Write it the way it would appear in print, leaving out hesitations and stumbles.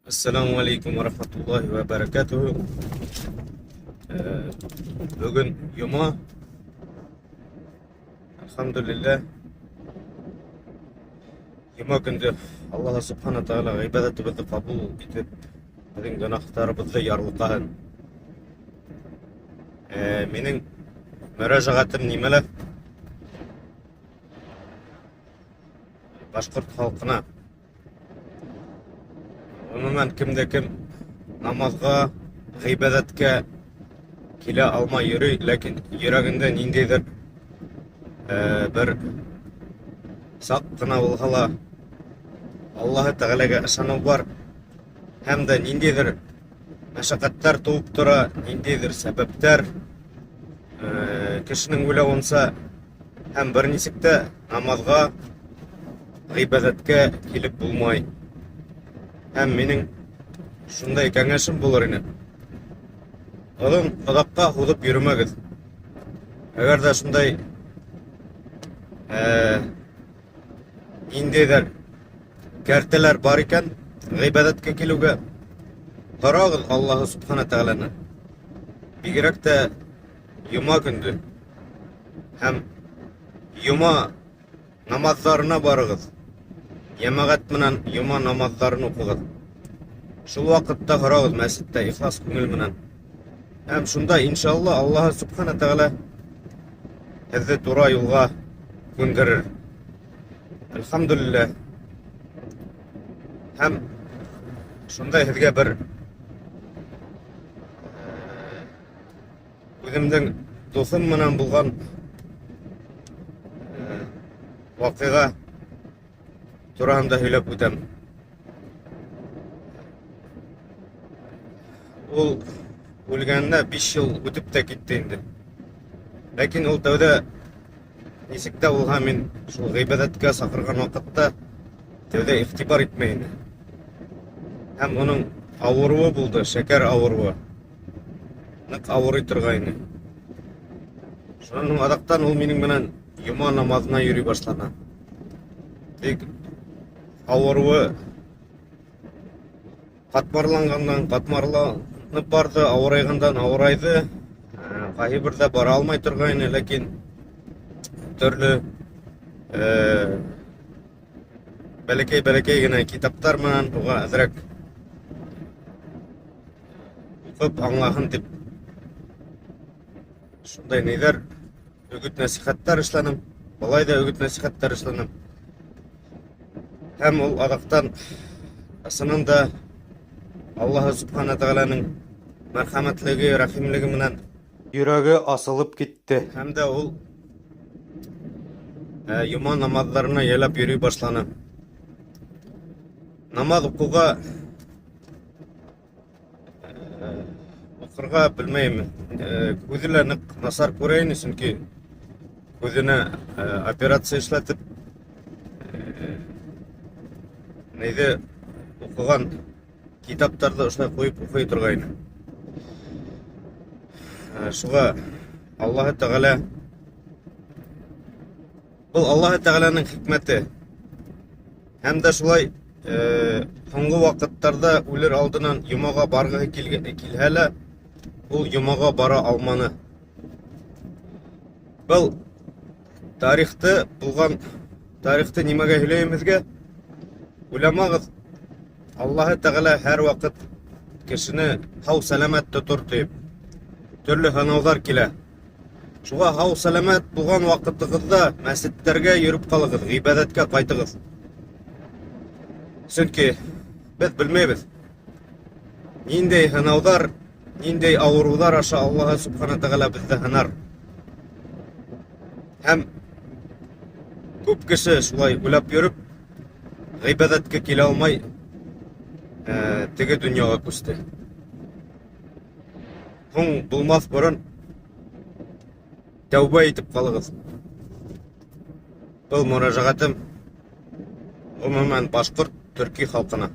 Ассаламу алейкум ва рахматуллахи ва баракатуху. Бөгөн йома. Альхамдулилля. Йома көндө Аллаһ Субхана Тааля ғибәҙәтебеҙҙе ҡабул итеп, беҙҙең гөнаһтарыбыҙҙы ярлыҡаһын. Минең мөрәжәғәтем нимәлә? Башҡорт халҡына. Ғөмүмән, кем дә кем намаҙға, ғибәҙәткә килә алмай йөрөй, ләкин йөрәгендә ниндәйҙер бер саҡ ҡына булһа ла Аллаһы Тәғәләгә ышаныу бар һәм дә ниндәйҙер мәшәҡәттәр тыуып тора, ниндәйҙер сәбәптәр кешенең уйлауынса һәм бер нисек тә намаҙға, ғибәҙәткә килеп булмай. Һәм минең шундай кәңәшем булыр ине. Оҙон оҙаҡҡа һуҙып йөрөмәгеҙ. Әгәр ҙә шундай ниндәйҙер кәртәләр бар икән, ғибәҙәткә килеүгә һорағыҙ Аллаһы Субхана Тәғәләне. Бигерәк тә йома көндө һәм йома намаҙҙарына барығыҙ. Йәмәғәт менән йома намаҙҙарын уҡығыҙ. Шул ваҡытта һорағыҙ мәсеттә ихлас күңел менән. Һәм шунда иншалла Аллаһы Субхана Тәғәлә һеҙҙе тура юлға күндерер. Әлхәмдүлилләһ. Һәм шундай һеҙгә бер Үҙемдең дуҫым менән булған ваҡиға тураһында һөйләп үтәм. Ул үлгәненә 5 йыл үтеп тә китте инде. Ләкин ул тәүҙә нисек тә булһа мин шул ғибәҙәткә саҡырған ваҡытта тәүҙә иғтибар итмәй ине. Һәм уның ауырыуы булды, шәкәр ауырыуы. Ныҡ ауырый торғайны. Шунан һуң аҙаҡтан ул минең менән йома намаҙына йөрөй башланы. Тик ауырыуы ҡатмарланғандан ҡатмарланып барҙы, ауырайғандан ауырайҙы. Ҡайһы берҙә бара алмай торғайны, ләкин төрлө бәләкәй-бәләкәй генә китаптар менән уға әҙерәк уҡып аңлаһын дип шундай ниҙәр өгөт нәсихәттәр эшләнем, былай да өгөт нәсихәттәр эшләнем. Һәм ул аҙаҡтан ысынын да Аллаһы Субхана Тәғәләнең мәрхәмәтлеге, рәхимлеге менән йөрәге асылып китте. Һәм дә ул йома намаҙҙарына ялап йөрөй башланы. Намаҙ уҡыуға Уҡырға белмәйем. Күҙе лә ныҡ насар күрә ине, сөнки күҙенә операция эшләтеп, нейҙе уҡыған китаптарҙы ошолай ҡуйып уҡый торғайны. Шуға Аллаһы Тәғәлә Был Аллаһы Тәғәләнең хикмәте. Һәм дә шулай һуңғы ваҡыттарда үлер алдынан йомаға барғыһы килһә лә, ул йомаға бара алманы. Был тарихты булған тарихты нимәгә һөйләйем һеҙгә? Уйламағыҙ, Аллаһы Тәғәлә һәр ваҡыт кешене һау сәләмәт тотор дип. Төрлө һынауҙар килә. Шуға һау сәләмәт булған ваҡытығыҙҙа мәсеттәргә йөрөп ҡалығыҙ, ғибәҙәткә ҡайтығыҙ. Сөнки беҙ белмәйбеҙ. Ниндәй һынауҙар, ниндәй ауырыуҙар аша Аллаһы Субхана Тәғәлә беҙҙе һынар. Һәм күп кеше шулай уйлап йөрөп, ғибәҙәткә килә алмай, теге донъяға күсте. Һуң булмаҫ борон тәүбә итеп ҡалығыҙ. Был мөрәжәғәтем гомумән башҡорт төрки халҡына.